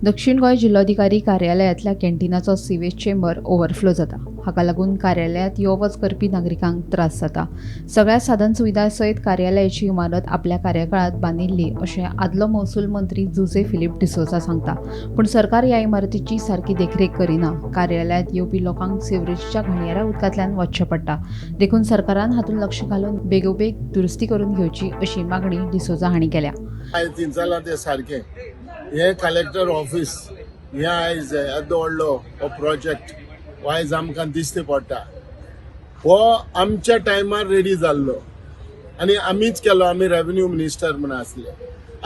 दक्षिण Goa जिल्लोधिकारी कार्यालयांतल्या कॅन्टीनाचो sewage chamber overflow जाता. हाका लागून कार्यालयांत यो वच करपी नागरिकांक त्रास जाता. सगळ्या साधन सुविधा सयत कार्यालयाची इमारत आपल्या कार्यकाळांत बांदिल्ली अशें आदलो महसूल मंत्री जुझे फिलीप डिसोजा सांगता. पूण सरकार ह्या इमारतीची सारकी देखरेख करिना. कार्यालयांत येवपी लोकांक सिवरेजच्या घाणयाऱ्या उदकांतल्यान वचचें पडटा. देखून सरकारान हातूंत लक्ष घालून बेगोबेग दुरुस्ती करून घेवची अशी मागणी डिसोजा हांणी केल्या. थिंचाला ते सारकें हे कलेक्टर ऑफिस हे आयज येदो व्हडलो हो प्रोजेक्ट हो आयज आमकां दिसते पडटा. हो आमच्या टायमार रेडी जाल्लो आनी आमीच केलो. आमी रेवेन्यू मिनिस्टर म्हूण आसले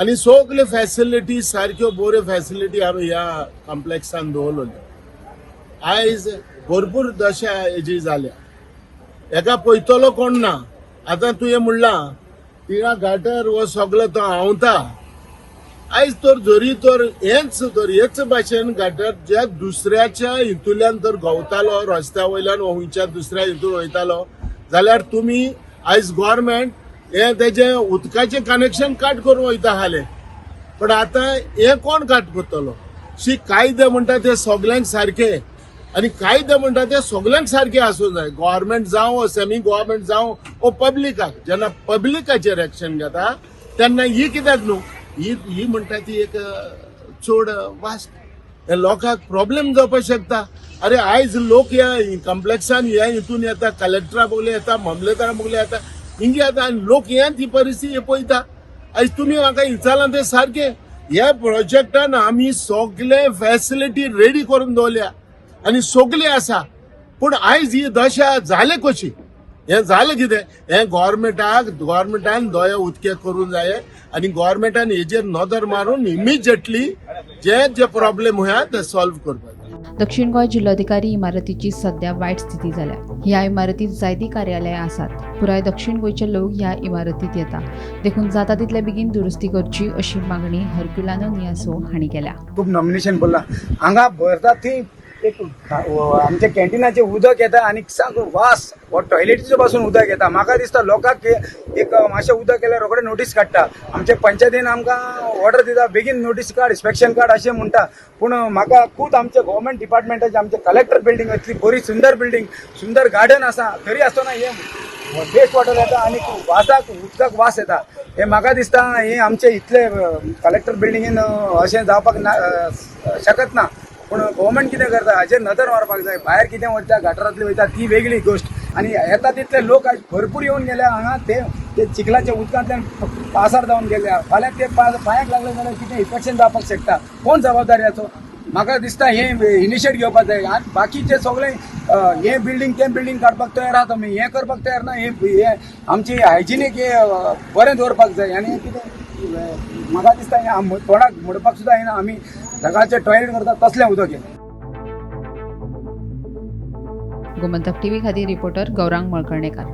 आनी सगल्यो फॅसिलिटी सारक्यो बऱ्यो फॅसिलिटी आमी ह्या कॉम्प्लेक्सान दवरलेल्यो. आयज भरपूर दशा हेजी जाल्या. हेका पळयतलो कोण ना. आतां तुवें म्हणलां थिंगा गाटर हो सगलो तो हांवता. आयज तर जरी तर हेच तर हेच भाशेन गाटर ज्या दुसऱ्याच्या हितूंतल्यान जर गवतालो रस्त्या वयल्यान वा खंयच्या दुसऱ्या हितून वयतालो जाल्यार तुमी आयज गव्हर्मेंट हे तेजें उदकाचें कनेक्शन काट करून वयता आसले. पण आतां हें कोण काट करतलो? शी कायदे म्हणटा ते सगल्यांक सारके आनी कायदे म्हणटा ते सगल्यांक सारके आसूंक जाय. गव्हर्मेंट जावं, सेमी गव्हर्मेंट जावं वो पब्लिकाक. जेन्ना पब्लिकाचेर एक्शन घेता तेन्ना ही कित्याक न्हू ही ही म्हणटा ती एक चड वास्ट हे लोकांक प्रॉब्लेम जावपाक शकता. अरे आयज लोक ह्या कॉम्प्लेक्सान ह्या हितून येता, कलेक्टरा बगले येता, मामलेदारा बगले येता, हिंगे येता आनी लोक हे ती परिस्थिती पळयता. आयज तुमी म्हाका विचारलां तें सारकें. ह्या प्रोजेक्टान आमी सगले फॅसिलिटी रेडी करून दवरल्या आनी सगले आसा. पूण आयज ही दशा जाले कशी? हें जालें कितें? हें गव्हर्मेंटान दोळे उदके करूंक जाय आनी गव्हर्मेंटान हेजेर नदर मारून इमिजिएटली जे जे प्रॉब्लेम आहा ते सॉल्व करपाक जाय. दक्षिण गोंय जिल्लोधिकारी इमारतीची सध्या वायट स्थिती जाल्या. ह्या इमारतीत जायतीं कार्यालयां आसात. पुराय दक्षिण गोंयचे लोक ह्या इमारतीत येता. देखून जाता तितले बेगीन दुरुस्ती करची अशी मागणी हरक्युलानो नियासो हांणी केल्या. खूब नॉमिनेशन पडला. हांगा भरता थंय एक आमच्या कॅन्टीनाचें उदक येता आनी सामको वास हो टॉयलेटीचो पासून उदक येता. म्हाका दिसता लोकांक एक मातशें उदक केल्यार रोखडे नोटीस काडटा. आमचे पंचायतीन आमकां ऑर्डर दिता, बेगीन नोटीस काड, इन्स्पेक्शन काड अशें म्हणटा. पूण म्हाका खूब आमच्या गव्हर्मेंट डिपार्टमेंटाचे आमचे कलेक्टर बिल्डींग इतली बरी सुंदर बिल्डींग, सुंदर गार्डन आसा, तरी आसतना हे वेस्ट वॉटर येता आनी वासाक उदकाक वास येता. हे म्हाका दिसता हे आमचे इतले कलेक्टर बिल्डिंगेन अशें जावपाक ना शकत ना. पूण गव्हर्मेंट कितें करता हाचेर नदर मारपाक जाय. भायर कितें वयता, गटारांतले वयता ती वेगळी गोश्ट. आनी येता तितले लोक आयज भरपूर येवन गेल्या हांगा. ते ते चिखलाच्या उदकांतल्यान पासार जावन गेल्या. फाल्यां ते पांयाक लागले जाल्यार कितें इन्फेक्शन जावपाक शकता. कोण जबाबदारी हाचो? म्हाका दिसता हें इनिशिएट घेवपाक जाय. आनी बाकीचे सगळे हें बिल्डींग तें बिल्डींग काडपाक तयार आहा तुमी, हें करपाक तयार ना. हें हें आमची हायजिनीक हें बरें दवरपाक जाय. आनी कितें म्हाका दिसता हें तोंडाक म्हणपाक सुद्दां येना. आमी सकाळचें टॉयलेट करता तसलें उदक हें. गोमंतक टीव्ही खातीर रिपोर्टर गौरांग मळकर्णेकार.